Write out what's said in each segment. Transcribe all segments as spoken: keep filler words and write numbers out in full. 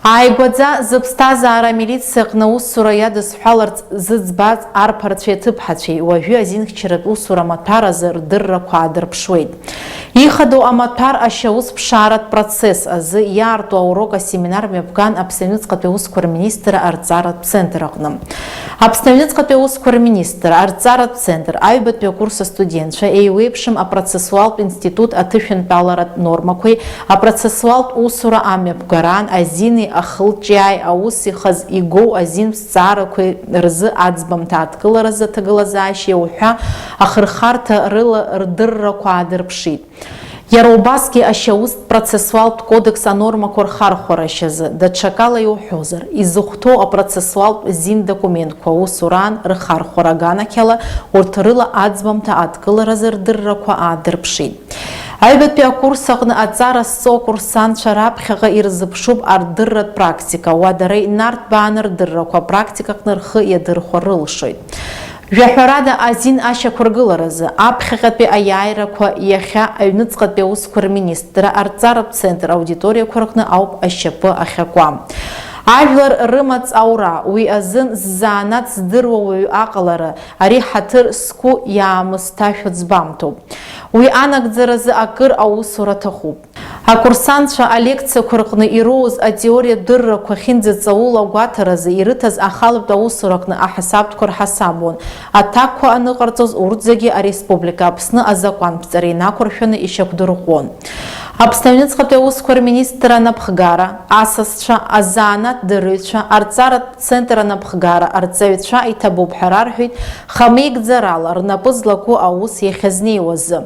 Ааигәаӡа зыԥсҭазаара амилициаҟны аусура иадысҳәаларц зыӡбаз арԥарцәеи аҭыԥҳацәеи уажәы азинхьчаратә усура амаҭәар азы рдыррақәа аадырԥшуеит. Ихадоу амаҭәар ашьаус ԥшааратә процесс азы иаарту аурок асеминар мҩаԥган Аԥсны аҩныҵҟатәи аусқәа рминистрра арҵаратә центр аҟны. Аԥсны аҩныҵҟатәи аусқәа рминистрра арҵаратә центр аҩбатәи акурс астудентцәа еиуеиԥшым апроцессуалтә институт аҭышәынтәаларатә нормақәеи апроцессуалтә усура амҩаԥгараан азини ахылҿиааи аус ихаз игоу азинтә зҵаарақәеи рзы аӡбамҭа адкыларазы аҭагылазаашьеи уҳәа ахырхарҭа рыла рдыррақәа аадырԥшит. Иара убасгьы ашьаустә процессуалтә кодекс анормақәа рхархәарашьазы, даҽакала иуҳәозар, изыхәҭоу апроцессуалтә зин документқәа аусураан рхархәара аганахьала урҭ рыла аӡбамҭа адкыларазы рдыррақәа аадырԥшит. Аҩбатәи акурс аҟны аҵара зҵо акурсантцәа раԥхьаҟа ирзыԥшуп ардырратә практика, уа дара инарҭбааны рдыррақәа апрактикаҟны рхы иадырхәар рылшоит. Жәаҳәарада, азин ашьақәыргыларазы аԥхьаҟатәи аиааирақәа иахьа аҩныҵҟатәи аусқәа рминистрра арҵаратә центр аудиториақәа рҟны ауп ашьапы ахьакуа. Ажәлар рымаҵ аура, уи азын ззаанаҵ здыруа уаҩы аҟалара, ари ҳаҭыр зқәу иаамысҭашәо ӡбамҭоуп. Уи анагӡаразы акыр аусура аҭахуп. Акурсантцәа алекциақәа рҟны ироуз атеориатә дыррақәа ахьынӡаҵауло агәаҭаразы ирыҭаз ахалатә аусура аҟны аҳасабтәқәа рҳасабуан. Аҭакқәа аныҟарҵоз урҭ зегьы ареспублика Аԥсны азакәанԥҵара инақәыршәаны ишьақәдырӷәӷәон. Аԥсны аҩныҵҟатәи аусқәа рминистрра анапхгара, асасцәа, азанааҭ дырҩцәа, арҵаратә центр анапхгара арҵаҩцәа иҭабуп ҳәа рарҳәеит хамеигӡарала рнапы злаку аус иахьазнеиуазы.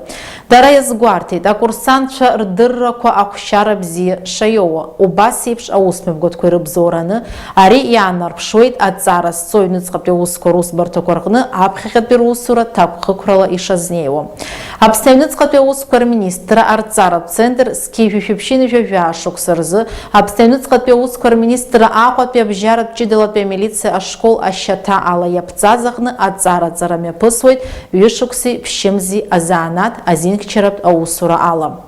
Дара иазгәарҭеит, акурсантцәа рдыррақәа ахәшьара бзиа шаиоуа, убас еиԥш аусмҩаԥгатәқәа ирыбзоураны, ари иаанарԥшуеит аҵара зҵо аҩныҵҟатәи аусқәа русбарҭақәа рҟны аԥхьаҟатәи русура ҭакәхықәрала ишазнеиуа. Аԥсны аҩныҵҟатәи аусқәа рминистрра арҵаратә центр зқьи жәшәи ԥшьынҩажәи жәаа шықәса рзы Аԥсны аҩныҵҟатәи аусқәа рминистрра Аҟәатәи абжьаратә ҷыдалатәи амилициа ашкол ашьаҭа ала иаԥҵаз аҟны аҵара-ҵара мҩаԥысуеит ҩышықәси ԥшьымзи азанааҭ азинхьчаратә аусура ала.